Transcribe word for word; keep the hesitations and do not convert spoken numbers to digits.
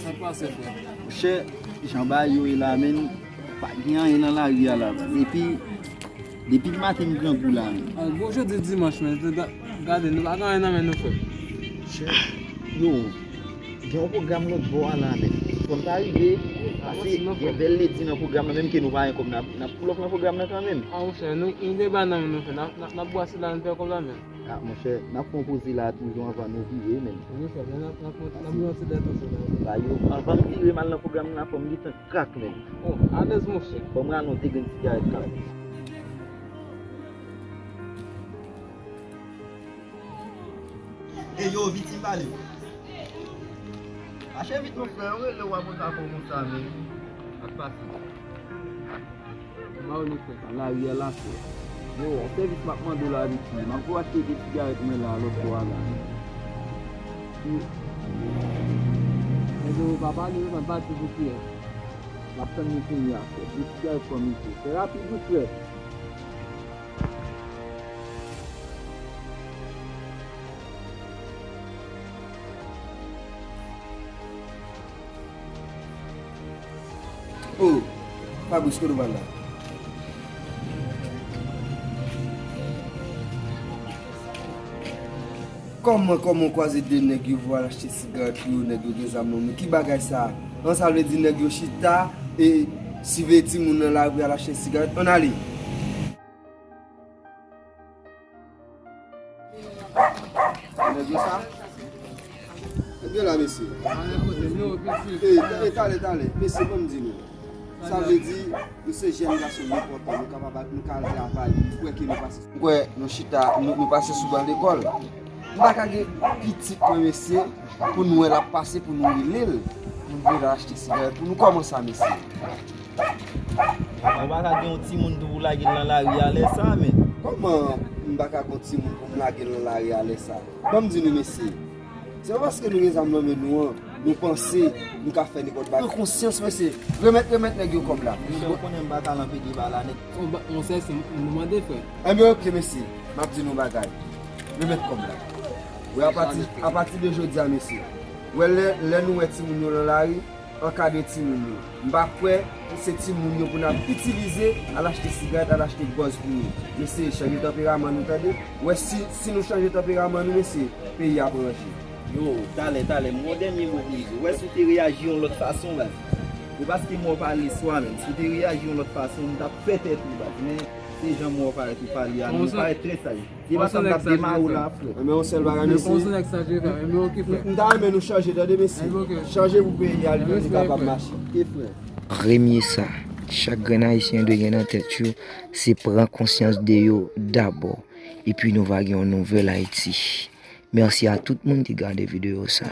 Sa k pase, frè? Monchè, jan bagay yo ye la, menm, pa gen anyen nan lari a la. Depi, depi maten m grangou la, menm. Ah, bon, jodi dimanch, men, ga-, gade, nou pa gen anyen nan men nou, frè. Monchè, yo, gen yon pwogram lòt bò a la, menm. Fò n ta rive, pase gen bèl ledi nan pwogram nan, menm ke nou pa gen kòb, n ap, n ap pull up nan pwogram nan kanmenm. Ah, monchè, nou, nou gen bagay nan men nou, frè. N ap, n ap, n ap bwase la, nou fè kòb la, menm. Ah, monchè, n ap fè yon poze la toujou anvan nou vire, menm. Wi, frè, men n ap, n ap, n ap yon ti lè toujou la. Ba yo, anvan m vire m al nan pwogram nan, fò m gentan krak, menm. Oh, alèz, monchè. Ban m rale yon de grenn sigarèt kanmenm. E yo, Viti, m pale w. Mache vit, mon frè, yo rele w, w ap konn sa fè w konsa, menm. Sa k pase? Ba w li, frè. Nan lari a la, frè. Yo, yon sèvis m ap mande w la, Viti. M ap pou achte de sigarèt mwen la, lòt bò a la. Nèg yo pa pale, yo pa pati pou kiyès. M ap tann li kounye a, frè. De sigarèt pou mwen, frè. Fè rapid, wi, frè. Oh, Fabrice, kote w pral la? Kòman, kòman w kwaze de nèg yo vou al achte sigarèt pou yo, nèg yo gen zam nan men? Ki bagay sa? An, sa vle di nèg yo chita e siveye timoun nan lari al achte sigarèt? Ann ale! Nèg yo sa? Ebyen la, mesye. Ey, e, talè, talè. Mesye, ban m di nou. Sa vle di, nou se jèn gason, nou enpòtan, nou kapab, nou ka al travay, nou kwè ke nou pase. M kwè nou chita, nou, nou pase sou ban lekòl. M pa ka gen pitit mwen, mesye, pou nou wè l ap pase, pou nou rele l, pou nou vin achte sigarèt pou nou. Kòman sa, mesye? Ou pa ka gen yon timoun tou pou lage l nan lari a lè sa, men. Kòman m pa ka gen yon timoun pou m lage l nan lari a lè sa? Ban m di nou, mesye, se pa paske nou gen zam nan men nou an, nou panse nou ka fè nenpòt bagay. Pran konsyans, mesye. Remèt, remèt nèg yo kòb la. Mesye, ou konnen m pa ka nan pede ba la, nèg. Yon ba-, yon sèl si m, m mande, frè. Enben, oke, mesye. M ap di nou yon bagay. Remèt kòb la. Wi, apati, apati de jodi a, mesye. Wè, lè, lè nou wè timoun yo nan lari, ankadre timoun yo. M pa kwè se timoun yo pou n ap itilize al achte sigarèt, al achte bòz pou yo. Mesye, chanje tanperaman nou, tande. Wè, si, si nou chanje tanperaman nou, mesye, peyi a ap ranje. Yo, talè, talè, m gon dènye mo pou m di. Wè, si w te reyaji yon lòt fason, baz. E paske mò pale swa menm. Si w te reyaji yon lòt fason, m t ap fè tèt ou, baz. Men, se jan mò parèt ou pale a, nou parèt trè saj. Se pa sa m t ap demare w la, frè. Men yon sèl bagay, mesye. M ta renmen nou chanje, tande, mesye. Chanje pou peyi a, li menm li kapab mache. E frè. Premye sa, chak grenn Ayisyen dwe gen nan tèt yo, se pran konsyans de yo dabò. Epi nou va gen yon nouvèl Ayiti. Mèsi a tout moun ki gade videyo sa.